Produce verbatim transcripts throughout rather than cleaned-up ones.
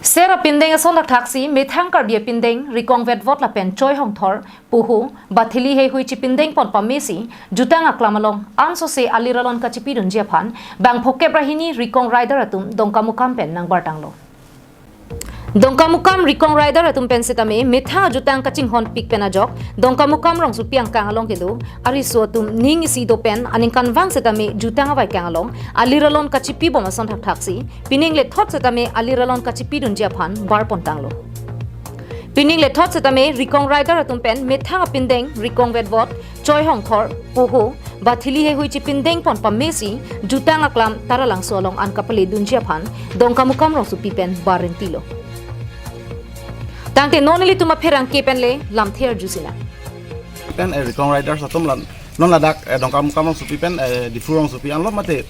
Ser apindeng ason thakthaksi methang Karbi apindeng Rikong Vetvot lapen Choi Hongthor, Poho, Bathili heihui chipindeng pon pamesi jutang aklam along ansose alir alon kachipidunji aphan bang phokep ra hini Rikong Rider atum Dongkamukam pen nangbartanglo. Dongkamukam Rikong Rider atum pen setame methang ajutang kachinghon pik pen ajok Dongkamukam rongsopi angkang along kedo ariso atum ning isi do pen aningkanvang setame jutang avaikang along alir alon kachipibom ason thakthaksi pining lethot setame alir alon kachipidunji aphan barpontanglo. Pining lethot setame Rikong Rider atum pen methang apindeng Rikong Vetvot, Choi Hongthor, Poho, Bathili heihui chipindeng pon pamesi jutang aklam Taralangso along an kapaledunji aphan Dongkamukam rongsopi pen barintilo. Tangte non ilitum apherangke pen le lamthe arjusinang. Pen, eh, Rikong Riders atum lan non ladak, eh, Dongkamukam rongsopi pen, eh, Diphu rongsopi anlo mate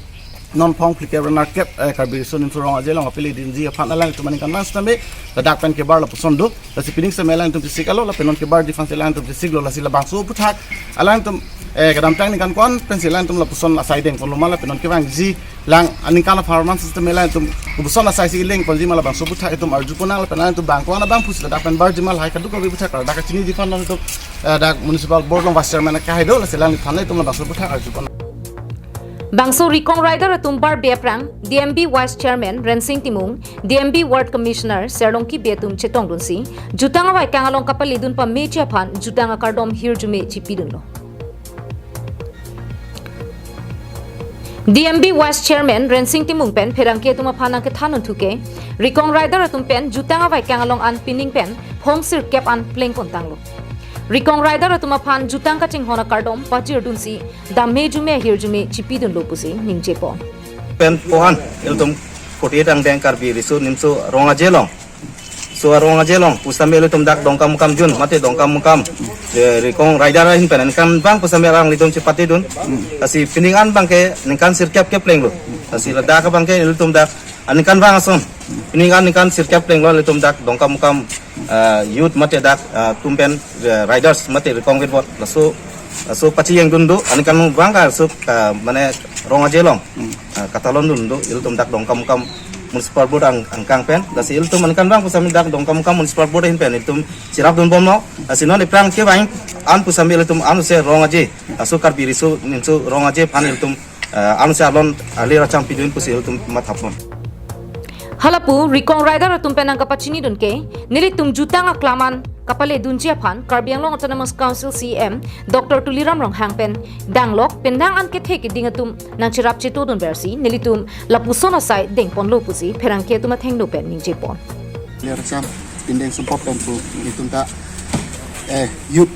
non phong phlikep ra nerkep, eh, Karbi Riso Nimso Rong Aje along kapaledunji aphan alangtum aningkanvang setame ladak pen kebar lapuson do. Lasi pining setame alangtum chesik alo lapen non kebarji aphan si alangtum chesiklo, lasi labangso aphuthak alangtum, eh, kedamtang ningkan ko-an pensi alangtum lapuson asai dengponlo ma lapen non kevangji lang aningkan apharman setame alangtum kopuson asai si lengponji ma labangso aphuthak itum arjuponang lapen alangtum bang ko-an abang pusi ladak pen barji ma lahai kadokave aphuthak ladak kachiniji aphan alangtum, eh, dak Municipal Board along Vice Chairman akehai do, lasi alangphan alangtum labangso aphuthak arjuponang. Bangso Rikong Rider atum barbe aphrang D M B Vice Chairman Rensing Timung, D M B Ward Commissioner Serlongki Bey atum chetongdunsi jutang avaikang along kapaledun pameji aphan jutang akardom hirjume chipidunlo. D M B Vice Chairman Rensing Timung pen pherangke atum aphan nangkethan unthu ke Rikong Rider atum pen jutang avaikang along an pining pen phong sirkep an plengpontanglo. Rikong Rider atum aphan jutang kachinghon akardom pajirdunsi dam mejume ahirjume chipidunlo pusi ningjepon. Pen pohan ilitum forty-eight angdeng Karbi Riso Nimso Rong Aje along, so Rong Aje along pusitame ilitum dak Dongkamukam jun mate Dongkamukam, eh, Rikong Rider ahin pen aningkanvang pusitame alanglitum chepatedun. Lasi pining an abangke ningkan sirkep keplenglo. Lasi ladak abangke ilitum dak aningkanvang ason pining an ningkan sirkep plenglo ilitum dak Dongkamukam, eh, youth mate dak, eh, atum pen, eh, riders mate Rikong Vetvot laso, laso pachijengdun do aningkanvang ka so, eh, mane Rong Aje along, eh, katalondun do ilitum dak Dongkamukam Municipal Board ang, angkang pen. Lasi ilitum aningkanvang pusitame dak Dongkamukam Municipal Board ahin pen ilitum cherapdunbomlo. Lasi non iphrang kevang an pusitame ilitum anose Rong Aje, laso Karbi Riso Nimso Rong Aje aphan ilitum, eh, anose alon alir acham pidun pusi ilitum mathapon. Halapu Rikong Rider atum pen nangkapachinidun ke nelitum jutang aklam an kapaledunji aphan Karbi Anglong Autonomous Council C E M Doctor Tuliram Ronghang pen danglok pen nang an kethe keding atum nangcherap chetodunversi nelitum lapuson asai dengponlo pusi pherangke atum athengno pen ningjepon. Alir acham pindeng sumpot pen pu itum ta, eh, youth,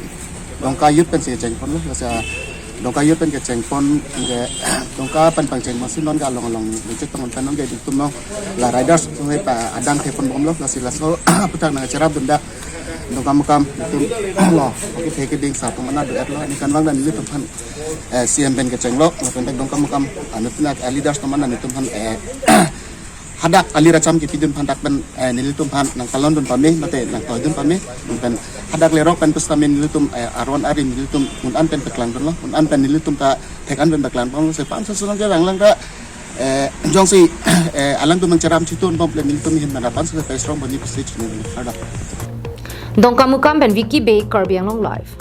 Dongka youth pensi chengponlo, lasi Dongka youth pen kechengpon ke Dongka pen pangchengponsi non ke along along lecet tongon pen non ke itum non la riders atum pa adang theponbomlo, lasi laso aphuthak nangcherapdun dak Dongkamukam itum lo, okay, kethe keding sa atum ana do-etlo, aningkanvang dan ilitum aphan, eh, C E M pen kechenglo, lapen dak Dongkamukam anut na, eh, leaders atum ana itum aphan, eh, hadak alir acham kepidun aphan dak pen, eh, nelitum aphan nangtalondun pame mate nangtoidun pame, pen hadak lerok pen pusitame nelitum, eh, aron ari nelitum un an pen paklangdunlo, un an pen nelitum ta thek an pen paklangdunlo, se pan sesunong ke langlang ta, eh, jongsi, eh, alangtum nangcherap chetodunbom le nelitum ahin pen pan se pe strong boni pusi chini hadak. Dongkamukam pen Vicky Bey, Karbi Anglong Live.